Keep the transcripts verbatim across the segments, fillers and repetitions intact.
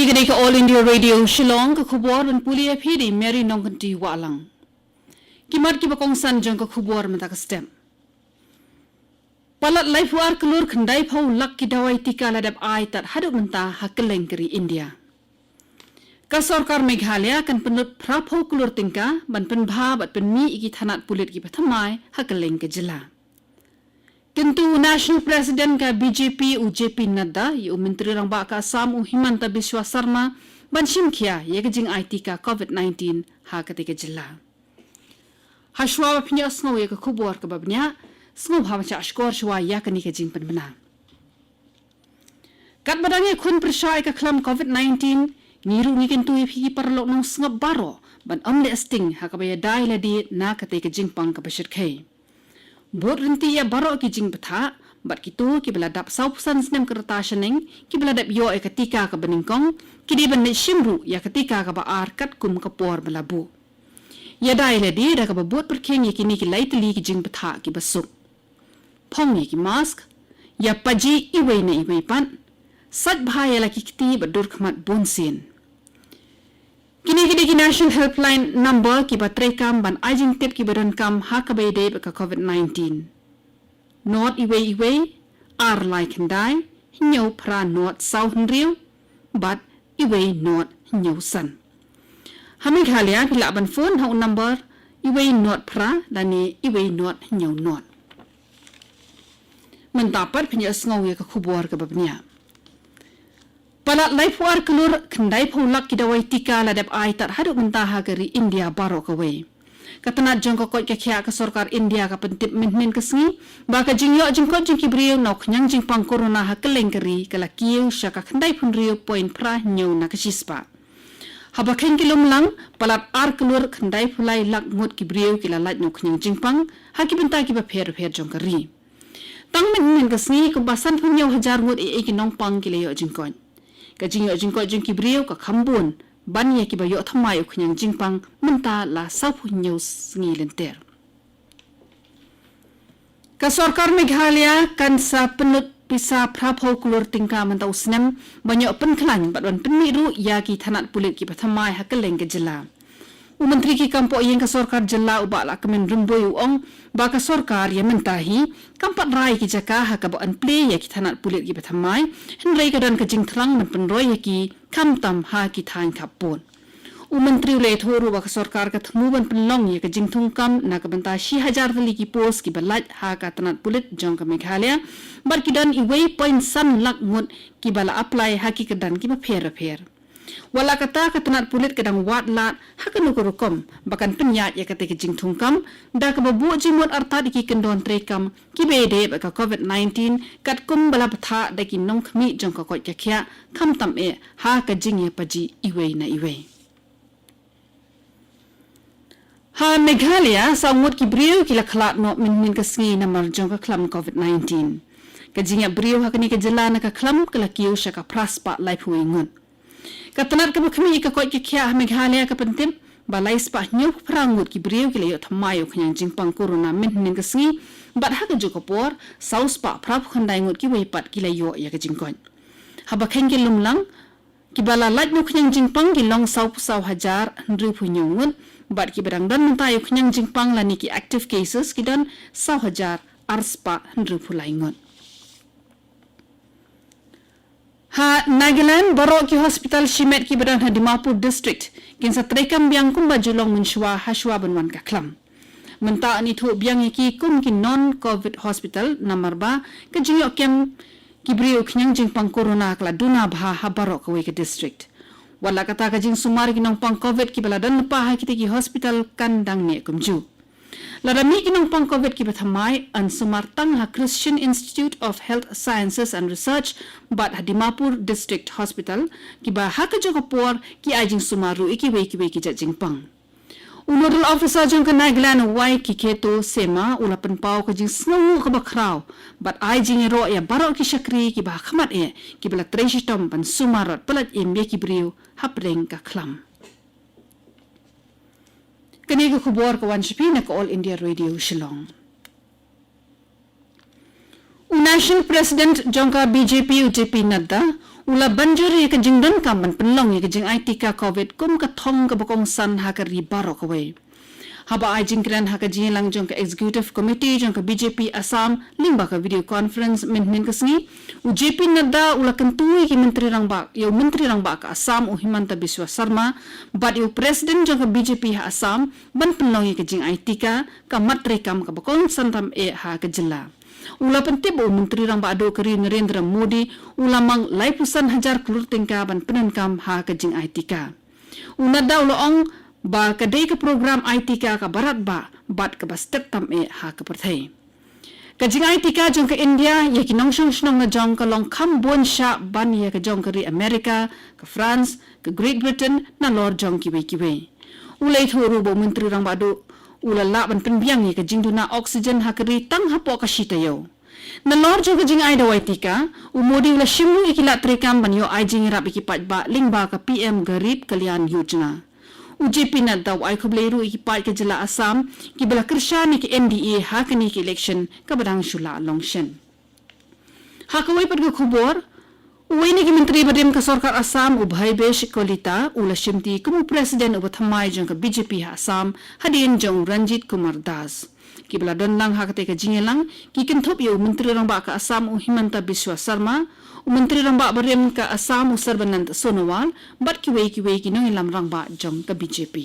Kane ka All India Radio Shillong, ka khubor ban pule ïa phi da i Mary Nongkynti Wahlang. Ki mat kiba kongsan jong ka khubor mynta ka step. Palat laiphew ar klur khyndaiphew lak ki dawai tika la dep ai tad haduh mynta ha kylleng ka ri India. Ka sorkar Meghalaya kan pynlut phraphew klur tyngka ban pynbha bad pynmih ïa ki thanat pulit kiba thymmai ha kylleng ka jylla. Kyntu u National President ka B J P u J P Nadda ïa u Myntri Rangbah ka Assam u Himanta Biswa Sarma ban shim khia ïa ka jingai tika COVID nineteen ha katei ka jylla. Hashwa ba phin ïohsngew ïa ka khubor kaba bniah, sngewbha ban shah shkor shwa ïa kane ka jingpynbna. Katba dang ïakhun pyrshah ïa ka khlam COVID nineteen, ngi ruh ngi kyntu ïa phi ki paralok nongsngap baroh ban ym leh sting ha kaba ïada ïalade na katei ka jingpang kaba shyrkhei. Bud ryntih ïa baroh ki jingbthah bad kito kiba la dap sawphew san snem ka rta shaneng kiba la dep ïoh ïa ka tika kaba nyngkong, ki dei ban leit shim ruh ïa ka tika kaba ar katkum ka por ba la buh. Ïada ïalade da kaba bud pyrkhing ïa kine ki lai tylli ki jingbthah kiba suk. Phong ïa ki mask, ïa paji iwei na iwei pat, sait bha ïa la ki kti bad dur khmat bunsien. Kine ki dei ki National Helpline Number kiba treikam ban ai jingtip kiba donkam ha kaba ïadei bad ka COVID nineteen. Not iwei iwei, ar lai khyndai, hynñiew phra not saw hynriew, bad iwei not hynñiew san. Ha Meghalaya phi lah ban phone ha u number iwei not phra lane iwei not hynñiew not. Mynta pat phin ïohsngew ïa ka khubor kaba bniah. Palat laiphew ar klur khyndaiphew lak ki dawai tika la dep ai tad haduh mynta ha ka ri India baroh kawei. Ka tnat jong ka koit ka khiah ka sorkar India ka pyntip mynhynnin ka sngi ba ka jingïoh jingkoit jong ki briew na u khñiang jingpang corona ha kylleng ka ri ka la kiew sha ka khyndaiphew hynriew point phra hynñiew na ka shispah. Haba kheiñ ki lumlang, palat ar klur khyndaiphew lai lak ngut ki briew ki la lait na u khñiang jingpang ha ki bynta kiba pher bapher jong ka ri. Tang mynhynnin ka sngi kumba sanphew hynñiew hajar ngut ei ei ki nongpang ki la ïoh jingkoit. Ka jingïoh jingkoit jong ki briew ka kham bun ban ïa kiba ïoh thymmai u khñiang jingpang mynta la sawphew hynñiew sngi lynter. Ka sorkar Meghalaya kan sa pynlut pisa phraphew klur tyngka mynta u snem ban ïoh pynkhlaiñ bad ban pynmih ruh ïa ki thanat pulit kiba thymmai ha kylleng ka jylla. U Myntri ki kam pohïing ka sorkar jylla u Bah Lahkmen Rymbui u ong ba ka sorkar ïa mynta hi kam pat rai ki jaka ha kaba yn plie ïa ki thanat pulit kiba thymmai, hynrei ka don ka jingthrang ban pynroi ïa ki khamtam ha ki thaiñ khappud. U Myntri u la ïathuh ruh ba ka sorkar ka thmu ban pynlong ïa ka jingthungkam na ka bynta shi hajar tylli ki post kiba lait ha ka tnat pulit jong ka Meghalaya, bad ki don iwei point san lak ngut kiba la apply ha ki kyrdan kiba pher bapher. Wat la kata ka tnat pulit ka dang wad lad ha kano ka rukom ba kan pynïaid ïa katei ka jingthungkam da kaba buh jingmut artat ïa ki kyndon treikam kiba ïadei bad ka COVID nineteen katkum ba la bthah da ki nongkhmih jong ka koit ka khiah khamtam eh ha ka jingïapaji iwei na iwei. Ha Meghalaya, saw ngut ki briew ki la khlad noh mynhynnin ka sngi namar jong ka khlam COVID nineteen. Ka jingïap briew ha kane ka jylla na ka khlam ka la kiew sha ka phra spah laiphew wei ngut. Ka tnat kaba khmih ïa ka koit ka khiah ha Meghalaya ka pyntip ba lai spah hynñiew phra ngut ki briew ki la ïoh thymmai u khñiang jingpang corona mynhynnin ka sngi, bad ha kajuh ka por saw spah phraphew khyndai ngut kiwei pat ki la ïoh ïa ka jingkoit. Haba kheiñ ki lumlang, kiba la lait na u khñiang jingpang ki long sawphew saw hajar hynriewphew hynñiew ngut, bad kiba dang don mynta ïa u khñiang jingpang lane ki active cases ki don saw hajar ar spah hynriewphew lai ngut. Ha Nagaland, baroh ki hospital shimet kiba don ha Dimapur District kin sa treikam biang kumba ju long mynshuwa hashwa ban wan ka khlam. Mynta yn ithuh biang ïa ki kum ki non-COVID hospital namar ba ka jingïoh kem ki briew u khñiang jingpang corona ka la duna bha ha baroh kawei ka district. Wat la kata, ka jingsumar ki nongpang COVID kiba la don lypa ha kitei ki hospital kan dang neh kumjuh. Lada mih ki nongpang COVID kiba thymmai, yn sumar tang ha Christian Institute of Health Sciences and Research bad ha Dimapur District Hospital, kiba ha kajuh ka por ki ai jingsumar ruh ïa kiwei kiwei ki jait jingpang. U Nodal Officer jong ka Nagaland, Y Kikheto Sema, u la pynpaw ka jingsngewnguh kaba khraw bad ai jingïaroh ïa baroh ki shakri kiba ha khmat eh kiba la trei shitom ban sumar bad pyllait im ïa ki briew hapdeng ka khlam. Kane ka khubor ka wan sha phi na ka All India Radio Shillong. U Na National President jong ka B J P u J P Nadda u la ban jur ïa ka jingdonkam ban pynlong ïa ka jingai tika covid kum ka thong kaba kongsan ha ka ri baroh kawei. Haba ai jingkren ha ka jingïalang jong ka Executive Committee jong ka B J P Assam lyngba ka video conference mynhynnin ka sngi, u J P Nadda u la kyntu ïa ki Myntri Rangbah, ïa u Myntri Rangbah ka Assam u Himanta Biswa Sarma bad ïa u President jong ka B J P ha Assam ban pynlong ïa ka jingai tika, ka mat treikam kaba kongsan tam eh ha ka jylla. U la pyntip ba u Myntri Rangbah duh ka ri u Narendra Modi u la mang laiphew san hajar klur tyngka ban pyndonkam ha ka jingai tika. U Nadda u la ong ba ka dei ka program ai tika kaba radbah bad kaba stet tam eh ha ka pyrthei. Ka jingai tika jong ka India ïa ki nongshong shnong la jong ka long kham bun shah ban ïa ka jong ka ri America, ka France, ka Great Britain, nalor jong kiwei kiwei. U la ïathuh ruh ba u Myntri Rangbah duh u la lah ban pynbiang ïa ka jingduna oxygen ha ka ri tang hapoh ka shi taïew. Nalor jong ka jingai dawai tika, u Modi u la shim ruh ïa ki lad treikam ban ïoh ai jingïarap ïa ki paidbah lyngba ka P M Garib Kalyan Yojana. U J P Nadda u ai khublei ruh ïa ki paid ka jylla Assam kiba la kyrshan ïa ka N D A ha kane ka election kaba dang shu lah long shen. Ha kawei pat ka khubor, uwei na ki Myntri barim ka sorkar Assam u Bhaibesh Kolita u la shimti kum u President uba thymmai jong ka B J P ha Assam hadien jong u Ranjit Kumar Das. Kiba la don lang ha katei ka jingïalang ki kynthup ïa u Myntri Rangbah ka Assam u Himanta Biswa Sarma, u Myntri Rangbah barim ka Assam u Sarbanand Sonowal bad kiwei kiwei ki nongïalam rangbah jong ka B J P.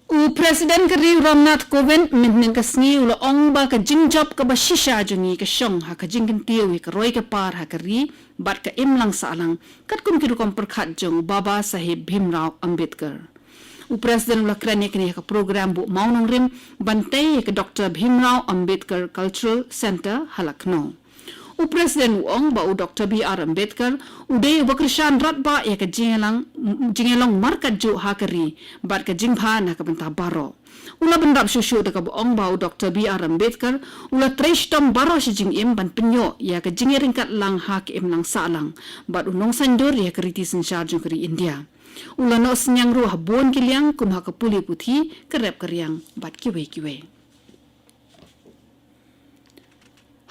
U President ka ri u Ramnath Kovind mynhynnin ka sngi u la ong ba ka jingjop kaba shisha jong ngi ka shong ha ka jingkyntiew ïa ka roi ka par ha ka ri bad ka imlang sahlang katkum ki rukom pyrkhat jong u Baba Saheb Bhimrao Ambedkar. U President u la kren ïa kane ha ka program buh mawnongrim ban tei ïa ka Doctor Bhimrao Ambedkar Cultural Centre ha Lucknow. U President u ong ba u Doctor B R Ambedkar u dei uba kyrshan radbah ïa ka jingïalang, jingïalong markatjuh ha ka ri bad ka jingbha na ka bynta baroh. U la bynrap shuh shuh da kaba ong ba u Doctor B R Ambedkar u la trei shitom baroh shi jingim ban pynïoh ïa ka jingïaryngkat lang ha ka imlang sahlang bad u nongsaiñdur ïa ka riti synshar jong ka ri India. U la noh synñiang ruh ha bun ki liang kum ha ka pule puthi, ka rep ka riang bad kiwei kiwei.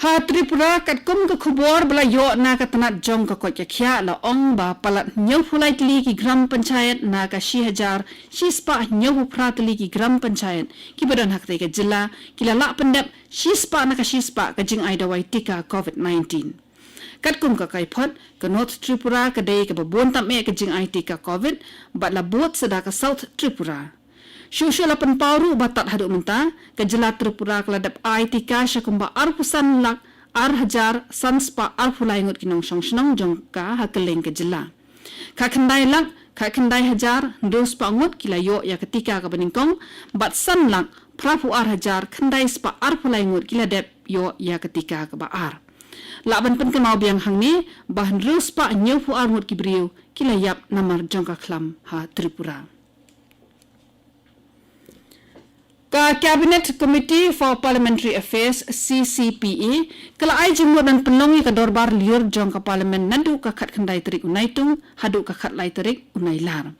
Ha Tripura katkum ka khubor ba la ïoh na ka tnat jong ka koit ka khiah la ong ba palat hynñiewphew lai tylli ki gram panchayat na ka shi hajar shispah hynñiewphew phra tylli ki gram panchayat kiba don ha katei ka jylla ki la lah pyndep shispah na ka shispah ka jingai dawai tika covid nineteen. Katkum ka kaiphod, ka North Tripura ka dei kaba bun tam eh ka jingai tika covid bad la bud sa da ka South Tripura. Shuh shuh la pynpaw ruh ba tad haduh mynta ka jylla Tripura ka la dep ai tika sha kumba arphew san lak ar hajar san spah arphew lai ngut ki nongshong shnong jong ka ha kylleng ka jylla. Khatkhyndai lak khatkhyndai hajar hynriew spah ngut ki la ïoh ïa ka tika kaba nyngkong bad san lak phraphew ar hajar khyndai spah arphew lai ngut ki la dep ïoh ïa ka tika kaba ar. Lah ban pynkynmaw biang hangne ba hynriew spah hynñiewphew ar ngut ki briew ki la ïap namar jong ka khlam ha Tripura. Ka Cabinet Committee for Parliamentary Affairs, C C P A, ka la ai jingmut ban pynlong ïa ka dorbar lyiur jong ka Parliament naduh ka khatkhyndai tarik u Naitung haduh ka khatlai tarik u Nailar.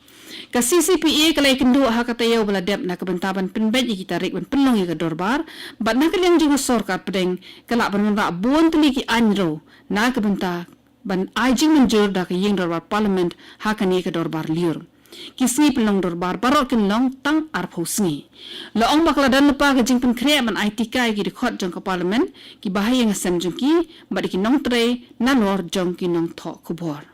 Ka C C P A ka la ïakynduh ha ka taïew ba la dep na ka bynta ban pynbeit ïa ki tarik ban pynlong ïa ka dorbar bad na ka liang jong ka sorkar pdeng ka lah ban wanrah bun tylli ki aiñ riew na ka bynta ban ai jingmynjur da ka ïing dorbar Parliament ha kane ka dorbar lyiur. Ki sngi pynlong dorbar baroh kin long tang arphew sngi. La ong ba ka la don lypa ka jingpynkhreh ban ai tika ïa ki dkhot jong ka Parliament, ki bahaïing hasem jong ki bad ïa ki nongtrei nalor jong ki nongthoh khubor.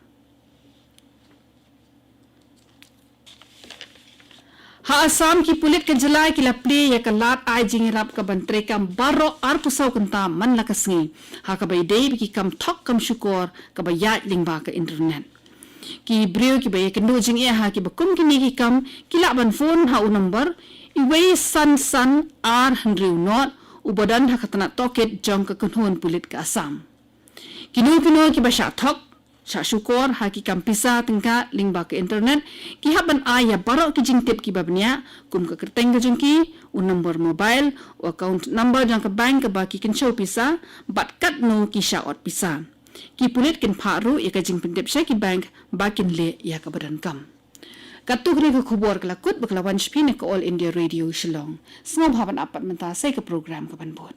Ha Assam ki pulit ka jylla ki la plie ïa ka lad ai jingïarap ka ban treikam baroh arphew saw kynta man la ka sngi ha kaba ïadei bad ki kam thok kam shukor kaba ïaid lyngba ka internet. Ki briew kiba ïakynduh jingeh ha kiba kum kine ki kam ki lah ban phone ha u number wei san san ar hynriew not uba don ha ka tnat tohkit jong ka kynhun pulit ka Assam. Kino kino kiba shah thok shah shukor ha ki kam pisa tyngka lyngba ka internet ki hap ban ai ïa baroh ki jingtip kiba bniah kum ka kyrteng ka jong ki, u number mobile, u account number jong ka bank kaba ki kynshew pisa bad katno ki shah ot pisa. Ki pulit kin phah ruh ïa ka jingpyntip sha ki bank ba kin leh ïa kaba donkam. Katto katne ka khubor ka la kut ba ka la wan sha phi na ka All India Radio Shillong. Sngewbha ban ap pat mynta sa ïa ka program ka ban bud.